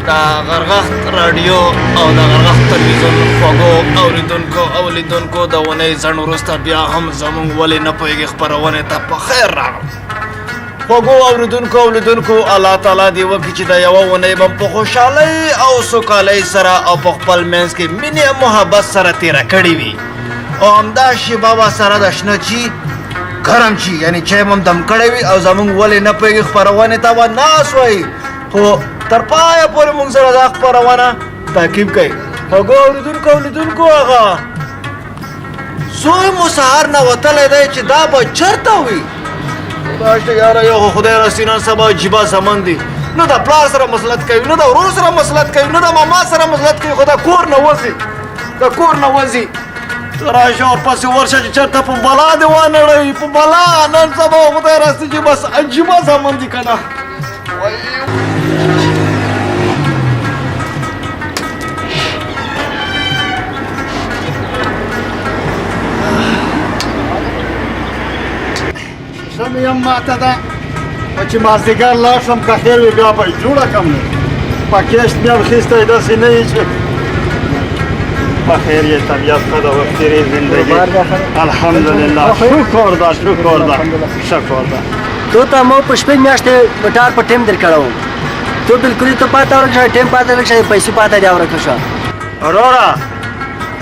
د غرغښت راډیو او د غرغښت تلویزیون خوږو اوریدونکو او لیدونکو، د اونۍ ځنډ وروسته بیا هم زموږ ولې نه پوهېږي خپرونې ته په خیر راغله. خوږو اوریدونکو او لیدونکو، الله تعالی دې وکړي چې د یوه اونۍ به په خوشحالۍ او سوکالۍ سره او په خپل منځ کې مینې او محبت سره تېره کړې وي، او همدا شېبه به سره د شنه چي ګرم چي یعنی چای به هم دم کړی وي او زموږ ولې نه پوهېږي خپرونې ته به ناست وئ، خو تر پایه پورې موږ سره دا خپرونه تعقیب کړئ. خوږو اورېدونکو او لیدونکو، هغه زوی مو سهار نه وتلی دی چې دا به چېرته وي؟ خدای شه یاره، یو خو خدای راسي نن سبا عجیبه زمن دی، نه د پلار سره مسلط کوي، نه د ورور سره مسلط کوي، نه د ماما سره مسلط کوي، خو د کور نه وځي، د کور نه وځي. ته راشه ورپسې ورشه چې چېرته په بلا دې وانړوي، په بلا. نن سبا خدای راسي چې بس عجیبه زمن دی که نه. شیشه مې هم ماته ده، خو چې مازدیګر لاړ شم که خیر وي بیا به یې جوړه کړم. نو په کیش مې هم اخیستی، داسې نه وي چې په خیر یې. طبیعت ښه ده، وختیرې زندګي الحمدلله، شکر ده، شکر ده، شکر ده. تو ته مو په شپږ میاشتې موټر په ټیم درکړی وم، تو بالکل ته پاته ورک شه، ټیم پاته ورک شه، پیسې پاته دې ورک شه. وروره،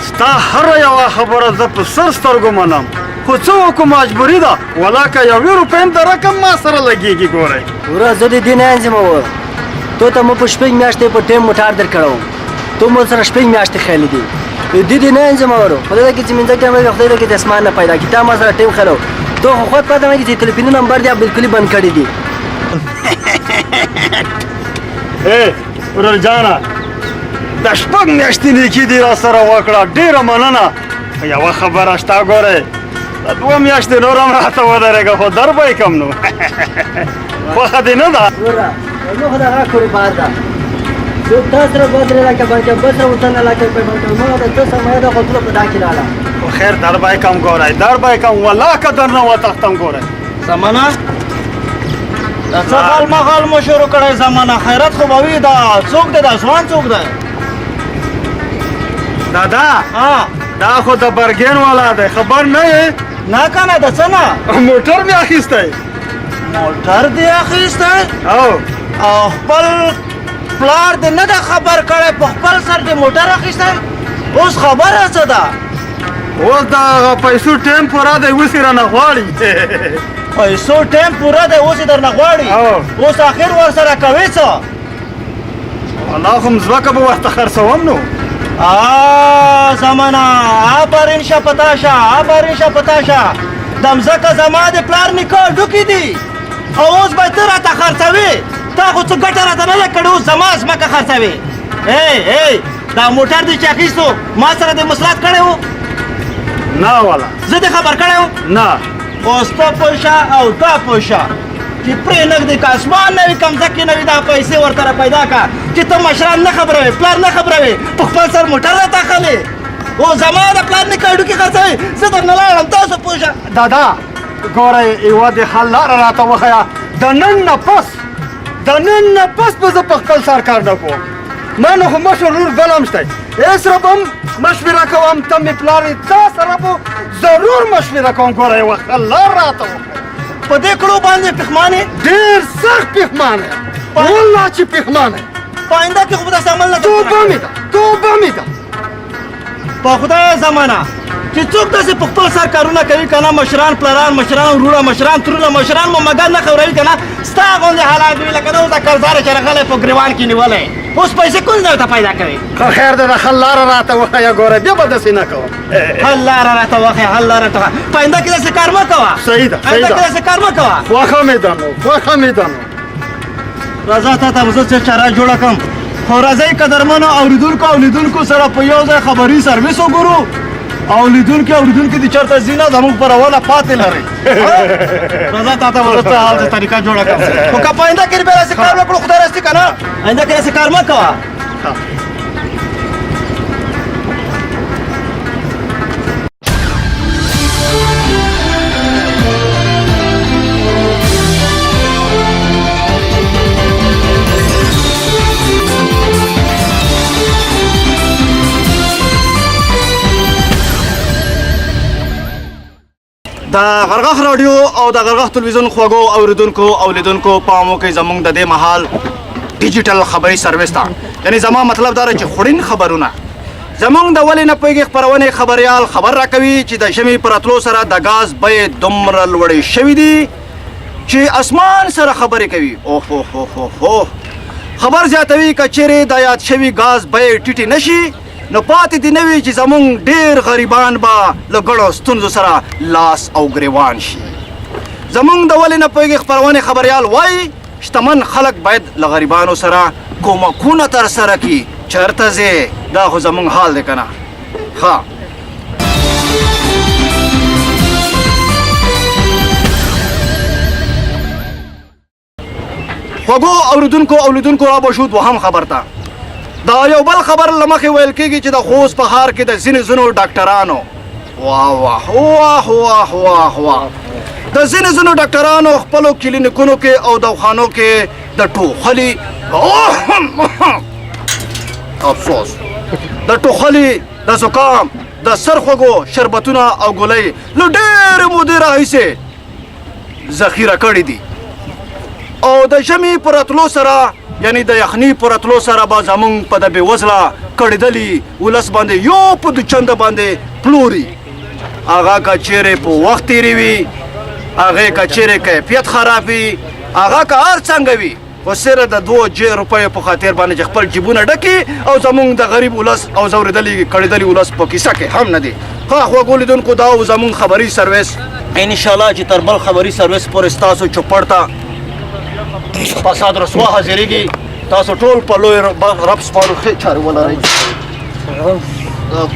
ستا هره یوه خبره زه په سر سترګو منم، خو څه وکړو، مجبوري ده ولا که یوې روپۍ هم د رقم ما سره لګېږي. ګورئ وروره، زه دې دې نه یم ذمه. تو ته مو په شپږ میاشتې په ټیم موټر درکړی وم، تو مو سره شپږ میاشتې خیالي دي، دې دې نه یم ذمه. ورو خدای دې چې مینځه کې خدای دې چې اسمان نه پیدا کړي، تا ما سره ټیم خلو، تو خو خود پته نه چې ټلیفوني نمبر دې بالکل بند کړی دي. ای ورور جانه، د شپږ میاشتې نیکي دې را سره وکړه، ډېره مننه. یوه خبره شته، ګورئ، د 2 میاشتې نور هم راته ودرېږه، خو در به یې کړم. نو خوښه دې نه ده؟ وروره، نو خو دغه کاروبار ده، زه تا سره 2-3 لکه بلکې 200 تنه لکه په بلکې ما د څه سرمایه ده، خو ټوله په دا کې راله. خو خیر، در به یې کړم، ګورئ، در به یې کړم، والله که در نه وتښتم. ګورئ زمانه، دا څه غل مغل مو شروع کړی؟ زمانه، خیرت خو به وي؟ دا څوک دی؟ دا ځوان څوک دی؟ دادا، دا خو د برګین والا دی، خبر نه یې؟ نه که نه، د څه نه؟ موټر مې اخیستی. موټر دې اخیستی؟ او او خپل پلار دې نه ده خبر کړی، په خپل سر دې موټر اخیستی؟ اوس خبره څه ده؟ اوس د هغه پیسو ټایم پوره دی، اوس یې رانه غواړي. پیسو ټایم پوره دی، اوس یې درنه غواړي؟ اوس اخر ورسره کوې څه؟ والله خو مځکه به ورته خرڅوم نو. زمانه، آفرین شه پتا شه، آفرین شه پتا شه. د مځکه زما د پلار نیکه هډوکي دي او اوس به ته راته خرڅوې؟ تا خو څه ګټه راته نه ده کړې، اوس زما ځمکه خرڅوې؟ ای ای، دا موټر دې چې اخیستو، ما سره دې مسلط کړی و؟ نه والا. زه دې خبر کړی وم؟ نه. اوس ته پوه شه او دا پوه شه چې پرې نه ږدې، که اسمان نه وي که مځکې نه وي، دا پیسې ورته را پیدا کړه چې ته مشران نه خبروې، پلار نه خبروې، په خپل سر موټر راته اخلې او زما د پلار نیکه هډوکي خرڅوې. زه درنه لاړم، تاسو پوه شه. دادا ګورئ، یوه د حل لاره راته وښیه. د نن نه پس به زه په خپل سر کار نه کوم. ما نه خو مشر ورور بل هم شته، سره به هم مشوره کوم. ته مې پلار یې، تا سره به ضرور مشوره کوم. ګوره، یوه ښه لار راته وښیه. په دې کړو باندې پښېمان یې؟ ډېر سخت پښېمان یم، والله چې پښېمان یم. په آینده کې خو به داسې عمل نه توبه مې ده، توبه مې ده. په خدای زمانه چې څوک داسې په خپل سر کارونه کوي که نه، مشران پلران، مشران وروڼه، مشران ترونه، مشران ممګان نه خبروي که نه، ستا غوندې حالات وي لکه دا اوس دا قرضدار چې راغلی په ګریوان کې نیولی، اوس پیسې کوم ځای ته پیدا کوي؟ ښه خیر دی، د حل لاره راته وښیه، ګوره بیا به داسې نه کوم. حل لاره راته وښیه، حل لاره راته وښیه. په آینده کې داسې کار مه کوه. صحیح ده، صحیح آینده ده. کې داسې کار مه کوه. خوښه مې ده نو، خوښه مې ده نو. راځه تا ته به زه څه چاره جوړه کړم. خو راځئ قدرمنو اورېدونکو او لیدونکو سره په یو ځای خبري سرویس وګورو، او لیدونکي اورېدونکي دې چېرته ځي نه، زموږ خپرونه پاتې لرئ. راځه تا ته به زه څه حال څه طریقه جوړه کړم. خو که په آینده کې بیا داسې کار وکړو، خدای راستي که نه، آینده کې داسې کار مه کوه. د غرغښت راډیو او د غرغښت تلویزیون خوږو اورېدونکو او لیدونکو پام وکړئ، زموږ د دې مهال ډیجیټل خبري سرویس ته، یعنې زما مطلب دا دی چې خوړین خبرونه زموږ د ولې نه پوهېږي خپرونې خبریال خبر راکوي چې د ژمي په راتلو سره د ګاز بیې دومره لوړې شوې دي چې اسمان سره خبرې کوي. اوه اوه اوه اوه. خبر زیاتوي که چیرې د یاد شوي ګاز بیې ټیټې نه شي نو پاتې دې نه وي چې زموږ ډېر غریبان به له ګڼو ستونزو سره لاس او ګریوان شي. زموږ د ولې نه پوهېږي خپرونې خبریال وایي شتمن خلک باید له غریبانو سره کومکونه ترسره کړي. چېرته ځې؟ دا خو زموږ حال دی که نه؟ ښه. خوږو اورېدونکو او لیدونکو را به شو دوهم خبر ته. د یو بل خبر له مخې ویل کېږي چې د خوست په ښار کې د ځینې ځینو ډاکټرانو واه واه واه واه واه واه د ځینې ځینو ډاکټرانو خپلو کلینیکونو کې او دواخانو کې د ټوخلي افسوس د ټوخلي د زکام د سرخوږو شربتونه او ګولۍ له ډېرې مودې راهیسې ذخیره کړي دي او د ژمي په راتلو سره، یعنی د یخني په راتلو سره به زمونږ په د بېوزله کړېدلي ولس باندې یو په دوچنده باندې پلوري. هغه که چیرې په وخت تېرې وي، هغې که چیرې کیفیت خراب وي، هغه که هر څنګه وي، خو صرف د 2 روپیو په خاطر باندې چې خپل جیبونه ډکي او زمونږ د غریب ولس او ځورېدلي کړېدلي ولس په کیسه کې هم نه دي. ښه خوږو لیدونکو، دا و زمونږ خبري سرویس. انشاءالله چې تر بل خبري سرویس پورې ستاسو چوپړ ته فساد رسوا حاضرېږي. تاسو ټول په لوی رب سپارو، ښې چارې ولرئ.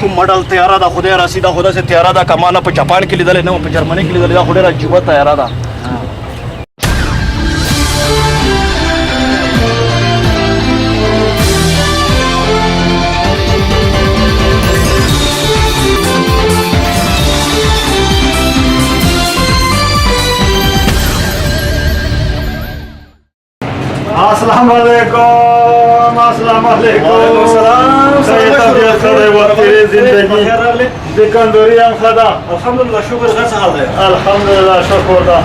کوم مډل طیاره ده، خدای راسي، دا خو داسې طیاره ده که ما نه په جاپان کې لیدلې نه په جرمني کې لیدلې، دا خو ډېره عجیبه طیاره ده. السلام علیکم. السلام علیکم. وعلیکم السلام. ښه طبیعت ښه دی، وختي زندګي دکاندوري هم ښه ده. الحمدلله شکر. ښه څه حال دی؟ الحمدلله شکر ده.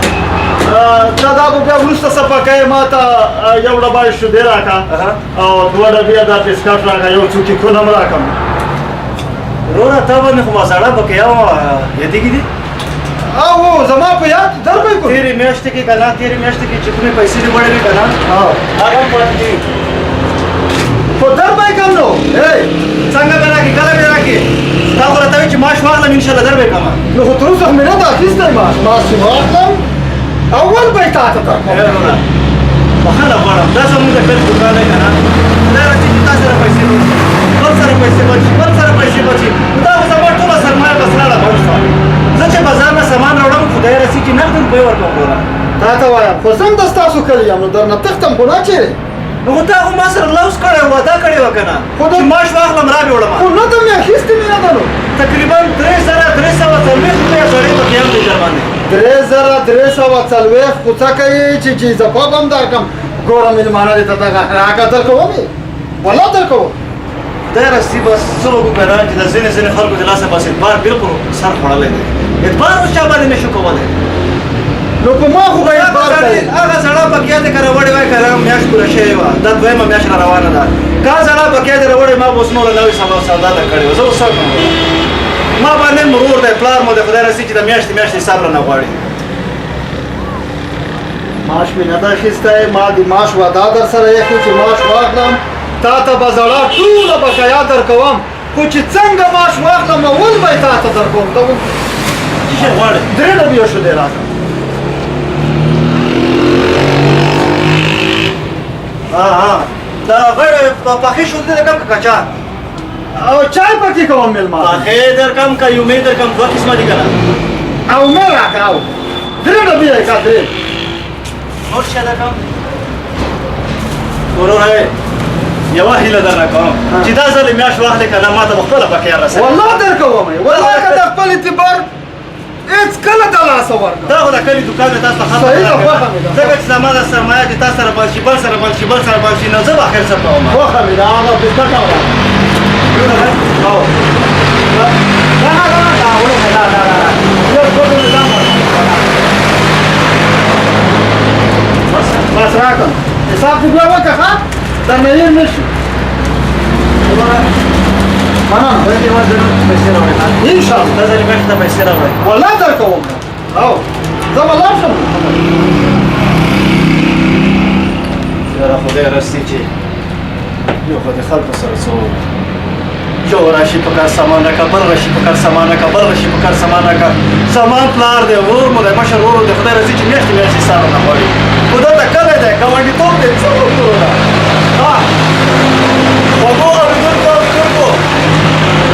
دا به بیا وروسته څه پکې ما ته یو ډبه شیدې راکړه او 2 ډبې دا بسکټ راکړه، یو څو کیکونه هم راکړم. وروره تا باندې خو ما زړه بکیا وه، یادېږي دي؟ او زما په یاد در به یې کړو. تېرې میاشتې کې که نه، تېرې میاشتې کې چې کومې پیسې دې وړې وې که نه، هغه هم پاتې دي. خو در به یې کړم نو. څنګه به راکړې؟ کله به یې راکړې؟ تا خو راته ویل چې معاش واخلم انشاءالله در به یې کړم. نو خو تر اوسه خو مې نه ده اخیستی معاش. معاش چې واخلم اول به یې تا ته درکوم. وروره بخښنه غواړم، دا زموږ د کلي دوکان دی که نه، خدای راځي چې تا سره پیسې بچي، بل سره پیسې بچي، بل سره پیسې بچي، دا خو زما ټوله سرمایه بس راړه بند شوه. زه چې بازار نه سامان راوړم خدای رسي چې نغد روپۍ ورکوم. وروره تا ته وایم خو زه هم د ستاسو کلي یم، نو درنه تښتم خو نه چېرې. نو خو تا خو ما سره لوظ کړی و، وعده کړې وه که نه چې معاش واخلم را به وړم. خو نه ده مې اخیستې مې نه ده. نو تقریبا 3340 روپۍ زړې په قیام دی در باندې. 3340 خو څه کوي چې اضافه به هم درکړم. ګوره مېلمانه دې ته دغه راکړه، درکوم یې، والله درکوم. خدای راسي بس څه وکړو که نه چې د ځینې ځینې خلکو د لاسه بس اعتبار بالکل سر خوړلی دی، اعتبار اوس چا باندې نه شو کولی. نو په ما خو به اعتبار کوي. هغه زړه بکیا دې که راوړې وای که نه میاشت پوره شوې وه، دا دویمه میاشت را روانه ده. که زړه بکیا دې راوړې ما به اوس نوره نوې سودا درکړې وه. زه اوس څه کوم؟ ما باندې هم ورور دی، پلار مو دی، خدای راسي چې د میاشتې میاشتې حساب رانه غواړي. معاش مې نه ده اخیستی، ما د معاش وعده در سره ایښې چې معاش واخلم تا ته به زړه ټوله بقایا درکوم، خو چې څنګه معاش واخلم اول به یې تا ته درکوم. ته څه شی غواړې؟ 3 ډبې شودې راکړه. ها دا غیر پخې شودې درکړم که کچا؟ او چای پکې کوم مېلمه. پخې درکړم که یومې درکړم، دوه قسمه دي که نه؟ او مې راکړه، او 3 ډبې یې کړه، 3. نور څه درکړم؟ وروره یوه هیله درنه کوم چې دا ځل میاشت واخلې که نه ما ته به خپله بقیه رسوې. والله درکوم یې، والله که د خپل اعتبار هېڅ کله د لاسه ورکړم. دا خو د کلي دوکان دی، تاسو ته ښه صحیح ده، پته خوښه مې ده. ځکه چې زما د سرمایه چې تا سره بند شي، بل سره بند شي، بل سره بند شي، نو زه به اخر څه کوم؟ خوښه مې ده، هغه بسکټ هم راکړه. او. نه، نه، نه، نه، دا وړه ده، دا، دا، دا. یو څو دې دا ورکړه. بس راکړه حساب دې بیا وکړه ښه درنه هېر نه شي. مننه. ان شاء الله. والله درکوم. او زه به لاړ شم. یاره خدای راسي چې یو خو د خلکو سره څه وکړو. یو راشي په کار سامان راکړه، بل راشي په کار سامان راکړه، بل راشي په کار سامان راکړه. سامان پلار دی، ورور مو دی، مشر ورور دی، خدای راځي چې میاشتې میاشتې حساب نه غواړي. خو دلته کلی دی، ګاونډیتوب دی، څه وکړو وروره؟ ها خوږو اورېدونکو او کتونکو،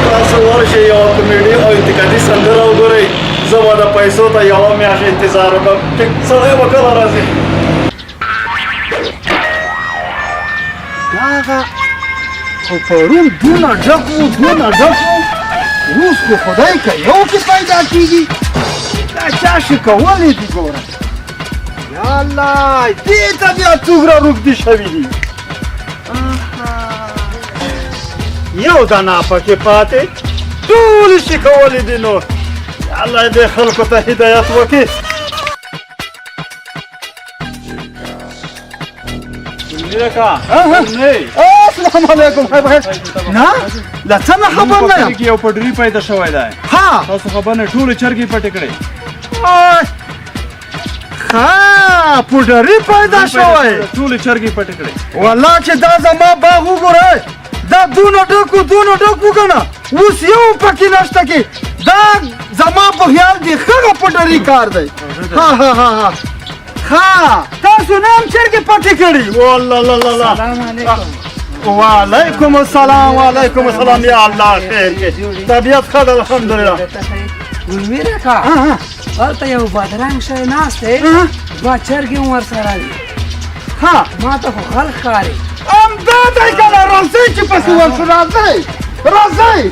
تاسو ورشئ یوه کمیډي او انتقادي سندره وګورئ. زه به د پیسو ته یوه میاشت انتظار وکړم چې سړی به کله راځي. دغه خو پرون دونه ډک و، دونه ډک و، اوس خو خدای که یو کې پیدا کېږي. دا چا شکولې دي؟ ګوره یا الله، دې ته بیا څومره روږدي شوي دي. یو دانه پکې پاتې، ټولې شکولې دي. نو الله دې خلکو ته هدایت وکړي. السلام علیکم. خیر بخیر. نه لا څه نه خبر نه یم. یو پډری پیدا شوی دی. ها تاسو خبر نه، ټولې چرګې پټې کړې. ښه پوډري پیدا شوی، ټولې چرګې پټې کړې. والله چې دا زما باغ وګورئ، دا دونه ډک و، دونه ډک و که نه، اوس یو پکې نشته. کې دا زما په خیال دی ښه پوډري کار دی. ها ها ها ها ها، تاسو نه هم چرګې پټې کړي؟ والله لا لا لا. السلام علیکم. وعلیکم السلام. وعلیکم السلام. یا الله خیر کې، طبیعت ښه ده الحمدلله. ګلمیر اکا، هلته یو بدرنګ شی ناست دی، دوه چرګې هم ورسره دي. ها ما ته خو غل ښکاري. همدا دی که نه؟ راځئ چې پسې ورشو. راځئ راځئ.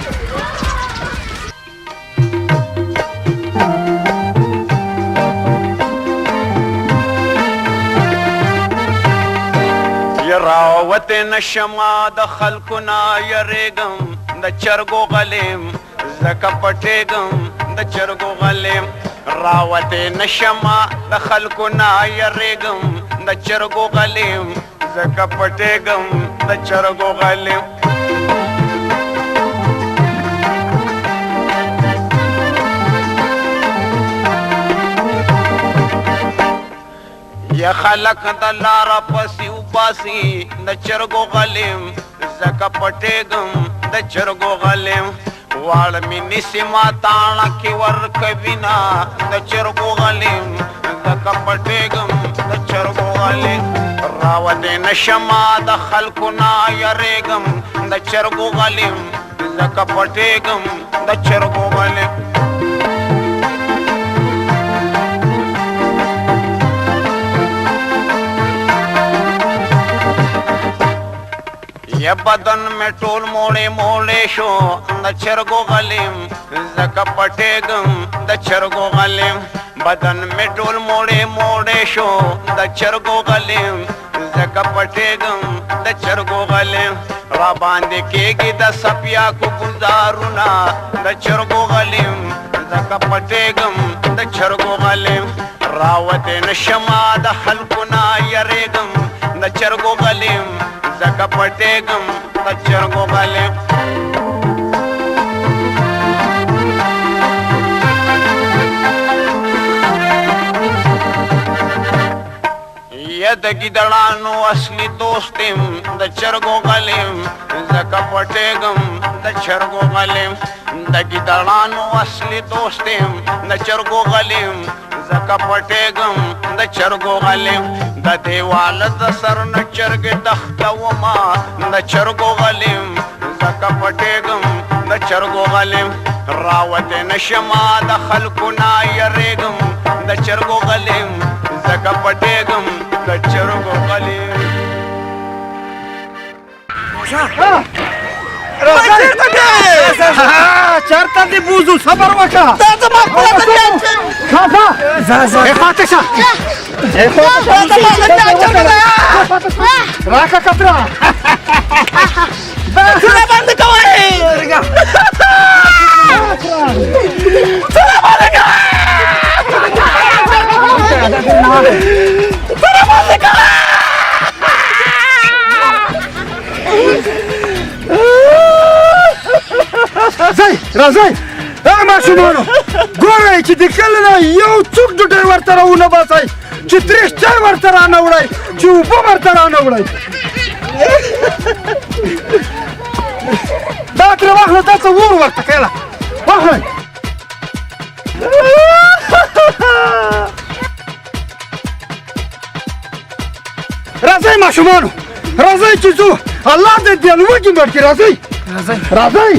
راوت نشما د خلکو نه یریږم، د چرګو غلیم ځکه پټېږم، د چرګو غلیم. راوت نشما د خلکو نه یریږم، د چرګو غلیم ځکه پټېږم، د چرګو غلیم. یا خلک د لاره پسې وباسي، د چرګو غلیم ځکه پټېږم، د چرګو غلیم. واړه مې نیسي ما تاڼه کې ورکوي نه، د چرګو غلیم ځکه پټېږم، د چرګو غلیم. راوتې نشما د خلکو نه یریږم، د چرګو غلیم ځکه پټېږم، د چرګو غلیم. یا بدن مې ټول موړې موړې شو، د چرګو غلیم ځکه پټېږم، د چرګو غلیم. بدن مې ټول موړې موړې شو، د چرګو غلیم ځکه پټېږم، د چرګو غلیم. را باندې کېږي د سپیاکو ګزارونه، د چرګو غلیم ځکه پټېږم، د چرګو غلیم. راوتې نشما د خلکو نه یریږم، د چرګو غلیم ځکه پټېږم، د چرګو غلیم. یا د ګیدړانو اصلي دوست یم، د چرګو غلیم ځکه پټېږم، د چرګو غلیم. د ګیدړانو اصلي دوست یم، د چرګو غلیم ځکه پټېږم، د چرګو غلیم. د دیواله د سر نه چرګې تښتومه، د چرګو غلیم ځکه پټېږم، د چرګو غلیم. راوتې نشما د خلکو نه یریږم، د چرګو غلیم ځکه پټېږم، د چرګو غلیم. چرته دې بوزو؟ صبر وکړه. دا زما خپله ښه ښه، ای پاتې شه، ای پاتې شه، راکه کتره. څه باندې کوئ؟ څه باندې کوئ؟ څه باندې کوئ؟ راځئ ای ماشومانو، ګورئ چې د کلي نه یو څوک ډوډۍ ورته راونه باسئ، چې تریخ چای ورته رانه وړئ، چې اوبه ورته رانه وړئ. دا ترې واخله، دا څه اور ورته کړه، واخلئ. راځئ ماشومانو، راځئ چې ځو. الله دې د لوږې مړ کړي. راځئ راځئ.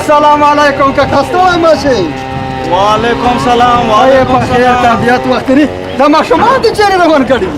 السلام علیکم کاکا، ستړی مه شئ. وعلیکم سلام. وعلیکم په خیر سلام. طبیعت وختري. دا ماشومان دې چېرې روان کړي دي؟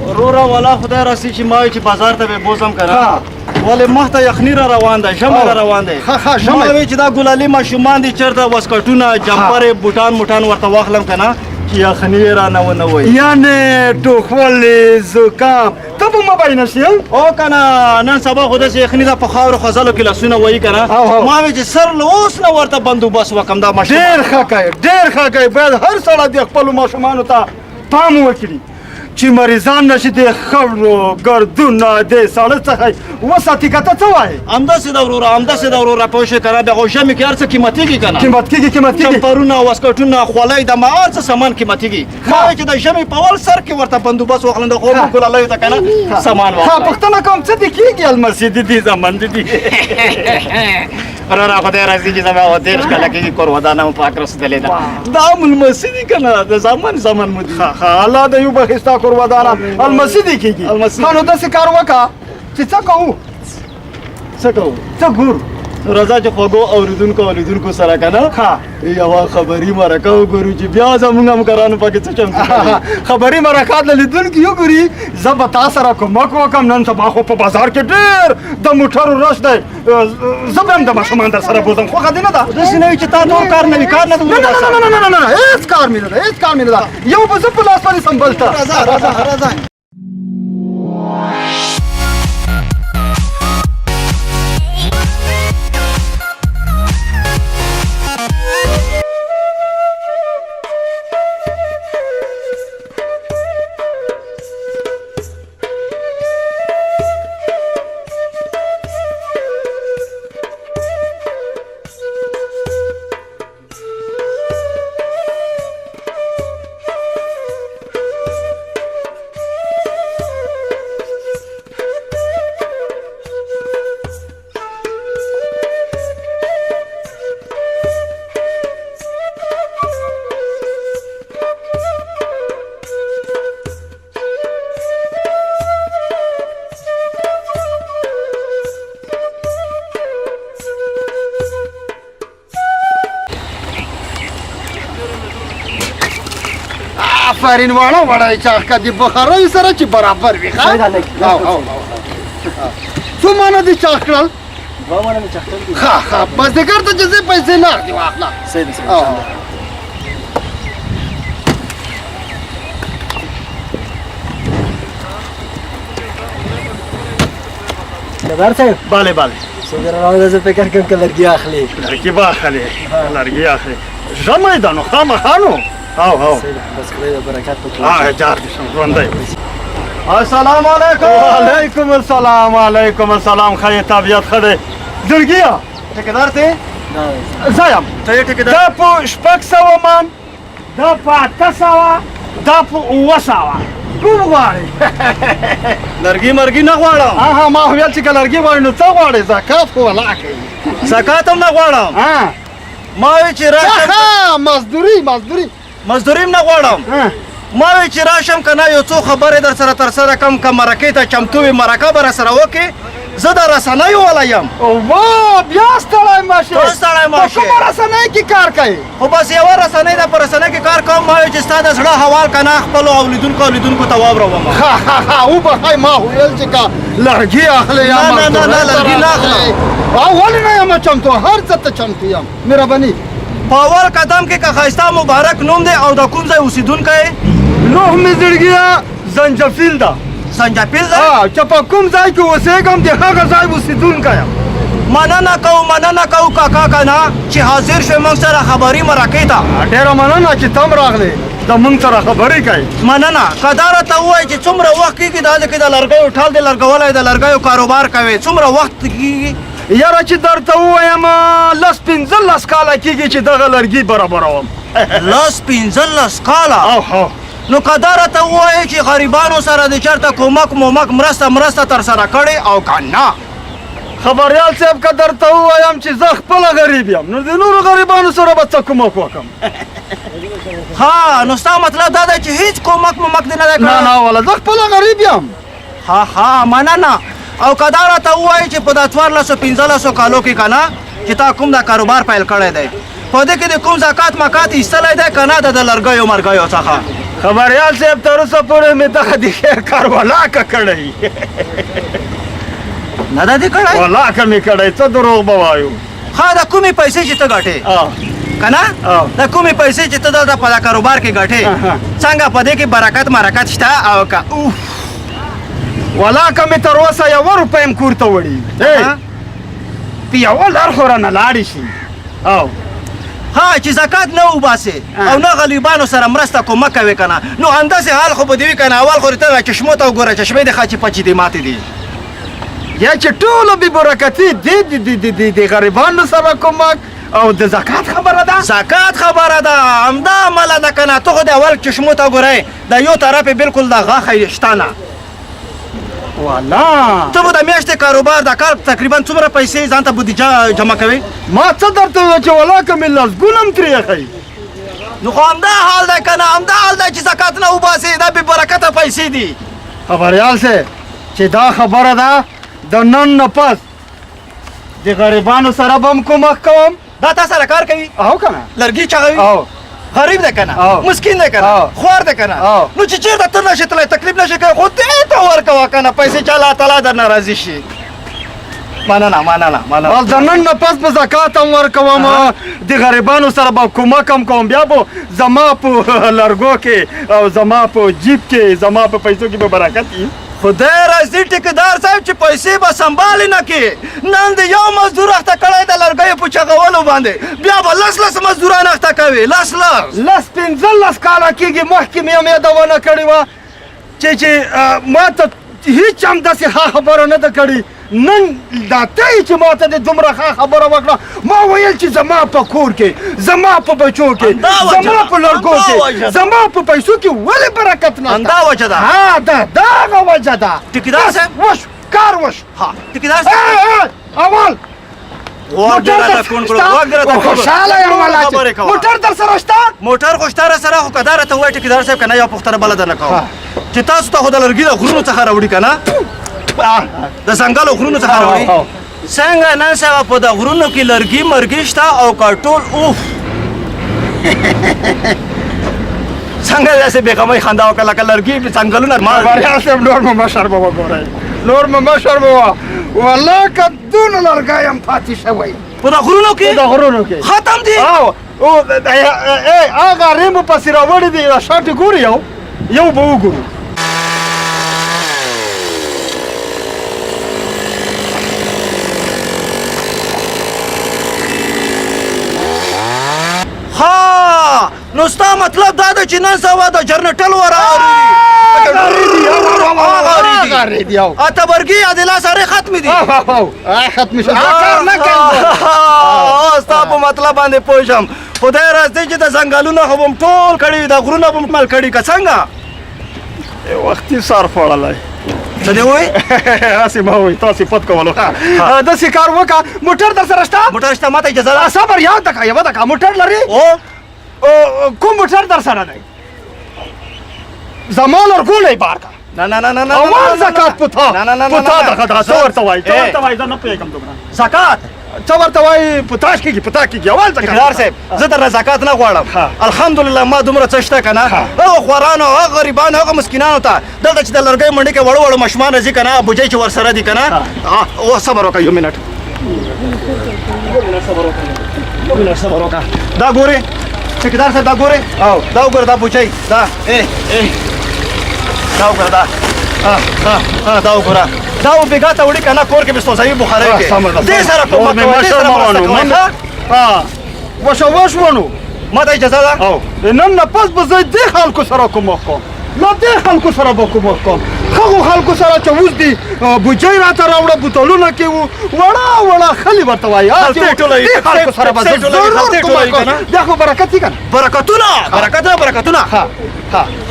وروره ولا خدای راسي چې ما چې بازار ته به بوزم کنه، ها. ولې مخ ته یخني را روان دی، ژمی را روان دی. ښه، ښه، ژمی. ما وی چې دا ګلالي ماشومان دي، چېرته واسکټونه، جمپرې، بوټان موټان ورته واخلم کنه چې یخني یې رانه ونه وایي. یعنې ټوخولې، زکام ته به مبینه شي؟ او کنه نن سبا خو داسې یخني ده، په خاورو خزلو کې لاسونه وهي کنه. او، او. ما وی چې سر له اوس نه ورته بندوبست وکړم دا ماشومان. ډېر ښه کوې، ډېر ښه کوې. باید هر سړی د خپلو ماشومانو ته پام وکړي چې مریضان نشي، د خاورو ګردونه د ساړه څخه وساتي. که ته څه وایې؟ همداسې ده وروره، همداسې ده وروره. پوه شوې که نه؟ بیا خو ژمي کې هر څه قیمتېږي که نه؟ قیمت کېږي، قیمت کېږي. چمپرونه، واسکټونه، خولۍ، د ما هر څه سامان قیمتېږي. ما وایي چې د ژمي په اول سر کې ورته بندوبست واخلم، د خو ګلالیو ته که نه سامان ها، واخلم. پوښتنه کوم، څه دې کېږي؟ المسي دي دي، زامن دي دي. وروره خدای راضي چې زما و 30 کاله کېږي کور ودانه مو پاک رسېدلې ده. دا هم لمسي دي که نه؟ د زامن زامن مو دي. ښه ښه، الله دې وبخښي ستا کور ودانه. المسي دي کېږي. المسي. ښه، نو داسې کار وکړه چې څه کوو؟ څه کوو؟ څه ګورو؟ راځه چې خوږو اورېدونکو او لیدونکو سره که نه ښه یوه خبري مرکه وګورو چې بیا زموږ همکارانو پکې څه چمتو کړي. خبري مرکه له لیدونکو وګوري. زه به تا سره کومک وکړم. نن سبا خو په بازار کې ډېر د موټرو رش دی. زه به هم د ماشومان در سره بوځم. خوښه دې نه ده؟ داسې نه وي چې تا نور کار نه وي، کار نه نه نه نه نه نه نه نه، هېڅ کار مې نه ده، هېڅ کار مې نه ده. یو به زه په لاس ونیسم بل ته. راځه راځه راځه. آفرین، واړه واړه چاخ که د بخارۍ سره چې برابر وي. ښه؟ صحیح ده، لږ. او، او، او. څو مانه دې چاخ کړل؟ دوه مانه مې چاخ کړل دي. ښه ښه، مازدیګر ته چې ځې پیسې نغدې واخله. صحیح ده، صحیح او. ده. ټیکهدار صاحب. بله بله. څوک روان ده؟ زه فکر کوم که لرګي اخلي. لرګي به اخلي، لرګي اخلي. ژمی ده نو خامخا نو. او او. صحیح ده، بس خدای د برکت پکې. هغه جار دې شم، ژوندی. السلام علیکم. وعلیکم السلام، وعلیکم السلام. ښه یې؟ طبیعت ښه دی زړګیه؟ ټیکهدار ته؟ زه یم. ته یې ټیکهدار؟ دا په 600 من، دا په 800. دا په 700. کوم غواړې؟ لرګي مرګي نه غواړم. ها ما ویل چې که لرګي غواړې نو څه غواړې؟ زکات خو ولاکه یې. زکات هم نه غواړم. ما وی چې راشم. مزدوري مزدوري مزدوري هم نه غواړم. ما وی چې راشم که نه یو څو خبرې در سره ترسره کړم، که مرکې ته چمتو وي مرکه به راسره وکړې. زه د رسنیو والا یم. وا بیا ستړی مه شې. ته ستړی مه شې. په کومه رسنۍ کې کار کوې؟ خو بس یوه رسنۍ ده، په رسنۍ کې کار کوم. ما ویل چې ستا د زړه حوال که نه خپلو اورېدونکو ته واوروم. ښه ښه ښه، وبخښئ، ما ویل چې که لرګي اخلې یا نه نه نه نه، لرګي نه اخلم. ولې نه یم چمتو؟ هر څه ته چمتو یم. مهرباني. په اول قدم کې که ښایسته مبارک نوم دی او د کوم ځای اوسېدونکی؟ نوم مې زړګیه زنجفیل ده. زنجفیل ده؟ چې په کوم ځای کې اوسېږم د هغه ځای اوسېدونکی یم. مننه کوو، مننه کوو کاکا که نه چې حاضر شوې موږ سره خبري مرکې ته. ډېره مننه چې ته هم راغلې د موږ سره خبرې کوې. مننه. که دا راته ووایې چې څومره وخت کېږي دا ځای کې د لرګیو ټال دې لرګولی، د لرګیو کاروبار کوې، څومره وخت کېږي؟ یاره چې درته ووایم 10 15 کاله کېږي چې دغه لرګي برابروم. 10 15 کاله؟ او نو که دا راته ووایې چې غریبانو سره دې چېرته کومک مومک مرسته مرسته ترسره کړې او که نه؟ خبریال صاحب که درته ووایم چې زه خپله غریب یم نو د نورو غریبانو سره به څه کومک وکړم؟ ها نو ستا مطلب دا دی چې هیڅ کومک مومک دې نه دی کړی؟ نه نه والا، زه خپله غریب یم. ها ها، مننه. او که دا راته ووایې چې په دا 14 15 کالو کې که نه چې تا کوم دا کاروبار پیل کړی دی، په دې کې د کوم زکات مکات ایستلی دی که نه د لرګیو مرګیو څخه؟ خبریال صاحب تر اوسه پورې مې دغه د خیر کار ولاکه کړی. نه ده دې کړی؟ ولاکه مې کړی، څه دروغ به وایو. ښه، د کومې پیسې چې ته ګټې که نه، د کومې پیسې چې ته دلته په دا کاروبار کې ګټې، څنګه په دې کې برکت مرکت شته او که؟ اوف ولاکه مې تر اوسه یوه روپۍ هم کور ته وړي. په یوه لار خو رانه لاړې شي. او ها چې زکات نه وباسې او نه غریبانو سره مرسته کومک کوې که نه، نو همداسې حال خو به دې وي که نه. اول خو دې ته چشمو ته وګوره، چشمې دې خاچې پچې دي، ماتې دي. یا چې ټولو بې برکتي دې د غریبانو سره کومک او د زکات خبره ده. زکات خبره ده، همدا عمله ده که نه. ته خو د اول چشمو ته وګورئ، د یو طرف یې بالکل د غاښه شته نه. والا ته به د میاشتې کاروبار د کال تقریبا څومره پیسې ځان ته بودیجه جمع کوې؟ ما څه درته وویل چې ولاکه مې لسګونه هم ترې ایښی. نو خو همدا حال دی که نه، همدا حال دی چې زکات نه وباسې، دا بې برکته پیسې دي. خبریال صاحب چې دا خبره ده د نن نه پس د غریبانو سره به هم کومک کوم. دا تا سره کار کوي؟ او که نه؟ لرګي چغوي؟ او غریب دی که نه، مسکین دی که نه، خوار دی که نه، نو چې چېرته ته نه شې تللی، تکلیف نه شې کوی، خو دې ته ورکوه که نه پیسې، چې الله تعالی درنه راضي شي. مننه مننه مننه. بس د نن نه پس به زکات هم ورکوم، د غریبانو سره به کومک هم کوم. بیا به زما په لرګو کې او زما په جیب کې زما په پیسو کې به برکت وي. خدای راضي ټیکدار صاحب چې پیسې به سنبالې نه کړې. نن د یو مزدور اخته کړی د لرګیو په چغولو باندې، بیا به لس لس مزدوران اخته کوي. لس لس لس 15 کاله کېږي. مخکې مې هم یادونه کړې وه چې ما ته هیڅ هم داسې ښه خبره نه ده کړې. نن دا ته یې چې ما ته دې دومره ښه خبره وکړه. ما ویل چې زما په کور کې، زما په بچو کې، زما په لرګو کې، زما په پیسو کې ولې برکت نشته؟ همدا وجه ده. ها دا دغه وجه ده. ټیکدار صاحب وشو، کار وشو. ها ټیکدار صاحب اول غوږ دې راته کوڼ کړو، غوږ دې راته کوڼ کړو. خوشحاله یم ولا چې موټر در سره شته؟ موټر خو شته راسره، خو که دا راته ووایې ټیکدار صاحب که نه یوه پوښتنه بله درنه کوم چې تاسو ته خو د لرګي د غرونو څخه راوړي که نه، د ځنګلو غرونو څخه راوړي، څنګه نن سبا په د غرونو کې لرګي مرګي شته او که ټول؟ اوف څنګه داسې بېغمۍ خندا وکړه لکه لرګي ځنګلونه. خبریال صاحب نور مو مه شرموه، ګورئ نور مو مه شرموه. والله که دونه لرګی هم پاتې شوی په د غرونو کې، په د غرونو کې ختم دي. او هغه ریمو پسې راوړي دي، شاټې ګوري، یو یو به وګورو. ها نو ستا مطلب دا دی چې نن سبا د جرنټل ور اوري دي، اته برګي د لاس سره ختم دي. ختم شو، کار نه کوي. ستا په مطلب باندې پوه شم. خدای راز دی چې د ځنګلونه خو به ټول کړي د غرونه به مل کړي که څنګه؟ وختي سر خوړلی. څه دې ووایې؟ هسې ما وایي تاسې پت کولو. داسې کار وکړه، موټر در سره شته؟ موټر شته، ما ته اجازه ده. صبر یو دقیقه، یوه دقیقه. موټر لرې؟ کوم موټر در سره دی؟ زما لرګولی بار کړه. نه نه نه نه نه. اول زکات پتا. نه نه نه نه. پتا دغه دا څه ورته وایي؟ څه ورته وایي؟ زه نه پوهېږم دومره. زکات څه ورته وایي؟ پتاش کېږي، پتا کېږي. اول زکات. ټیکدار صاحب زه درنه زکات نه غواړم. الحمدلله ما دومره څه شته که نه، هغه خوارانو، هغه غریبانو، هغه مسکینانو ته دلته چې د لرګیو منډي کې وړو وړو ماشومان راځي که نه، بوجۍ چې ورسره دي که نه. او صبر وکړه یو منټ، صبر وکړه، یو منټ صبر وکړه. دا ګورې ټیکدار صاحب، دا ګورې، دا وګوره، دا بوجۍ، دا دا وګوره، دا دا وګوره، دا و بېګا ته وړي که نه، کور کې به سوځوي بخارۍ کې. دې سره کومک کوه، دې سره مرسته کوه. ها وشه وشونو. ما ته اجازه ده؟ نن نه پس به زه دې خلکو سره کومک کوم، له دې خلکو سره به کومک کوم، هغو خلکو سره چې اوس دي بوجۍ راته راوړه، بوتلونه کې وو، وړه وړه خلې ورته وایي. دې خلکو سره به زه ضرور کومک کوم. بیا خو برکت وي که نه؟ برکتونه، برکتونه، برکتونه.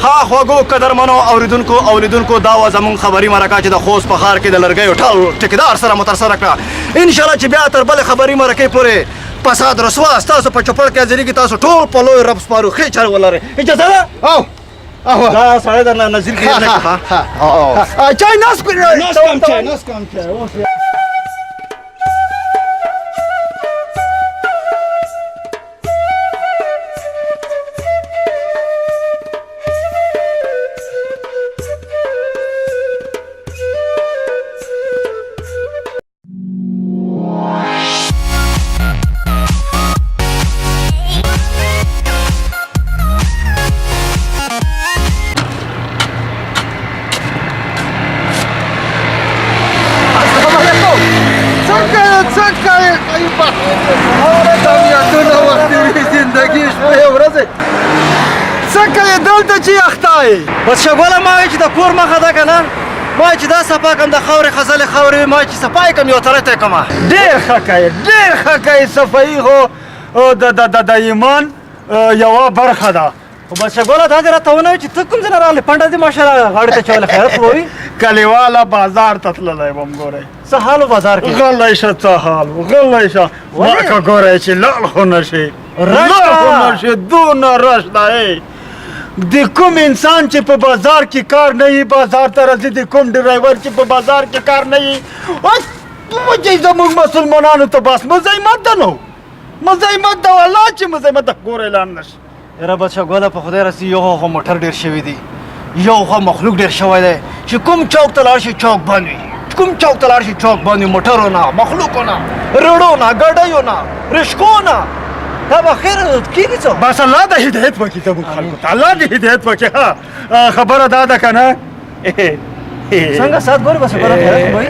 ها خوږو قدرمنو اورېدونکو او لیدونکو، دا وه زموږ خبري مرکه چې د خوست په ښار کې د لرګیو ټال ټیکدار سره مو ترسره کړه. انشاءالله چې بیا تر بلې خبري مرکې پورې فساد رسوا ستاسو په چوپړ کې حاضرېږي. تاسو ټول په لوی رب سپارو، ښې چارې ولرئ. اجازه ده؟ دا سړی درنه نظیر کې نه کړه. چای ناس کړئ. ناس کم چای، ناس کم چای. بس شګوله ما وایي چې د کور مخه ده که نه، ما چې دا صفا کړم، د خاورې خزلې خاورې ما چې صفا یې کړم، یو طرف ته یې کړم. ډېر ښه کوې، ډېر ښه کوې. صفایي خو د ایمان یوه برخه ده. خو بس شګوله دا دې راته ونه وایي چې ته کوم ځای نه راغلې، پنډه دې ماشاءالله غاړې ته چولې، خیرت خو به وي؟ کلیواله بازار ته تللی وم. ګورئ څه حال و بازار کې؟ غلی شه، څه حال و، غلی شه. ما که ګورئ چې لال خو نه شي، لال خو نه شي، دونه رش دی. د کوم انسان چې په بازار کې کار نه وي بازار ته راځي، د کوم ډرایور چې په بازار کې کار نه وي، وجه زموږ مسلمانانو ته بس مزاحمت ده، نو مزاحمت ده، والله چې مزاحمت ده. ګوره اعلان نه شي. یاره بادشاه ګله په خدای راسي، یو خو موټر ډېر شوي دي، یو خو مخلوق ډېر شوی دی، چې کوم چوک ته لاړ شي چوک بند وي، کوم چوک ته لاړ شي چوک بند وي، موټرو نه، مخلوقو نه، رړو نه، ګاډیو نه، رشکو نه. دا به خیر کېږي څه؟ بس الله د هدایت وکړي زموږ خلکو ته، الله دې هدایت وکړي. ها خبره دا ده که نه؟ څنګه ساعت ګورې؟ بس خبره خیرت خو به وي؟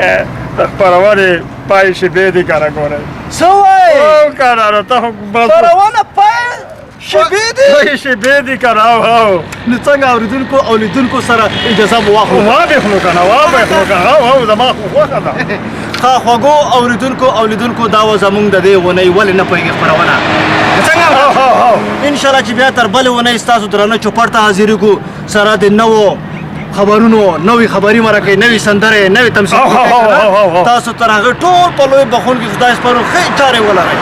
د خپرونې پای شېبې دي که نه ګورې؟ څه وایې؟ او که نه نو ته خو بس خپرونه پای شېبې دي؟ پای شېبې دي که نه؟ او نو څنګه اورېدونکو او لیدونکو سره اجازه مو واخلو؟ وا به خلو که نه، وا به خلو که نه. او زما خو خوښه ده. ښه خوږو اورېدونکو او لیدونکو، دا وه زموږ د دې اونۍ ولې نه پوهېږي خپرونه. څنګه؟ انشاءالله چې بیا تر بلې اونۍ ستاسو درانه چوپړ ته حاضرېږو، سره د نوو خبرونو، نوې خبري مرکې، نوې سندرې، نوې تمثیل. تاسو تر هغه ټول په لوی بخښونکي خدای سپارو، ښې چارې ولرئ.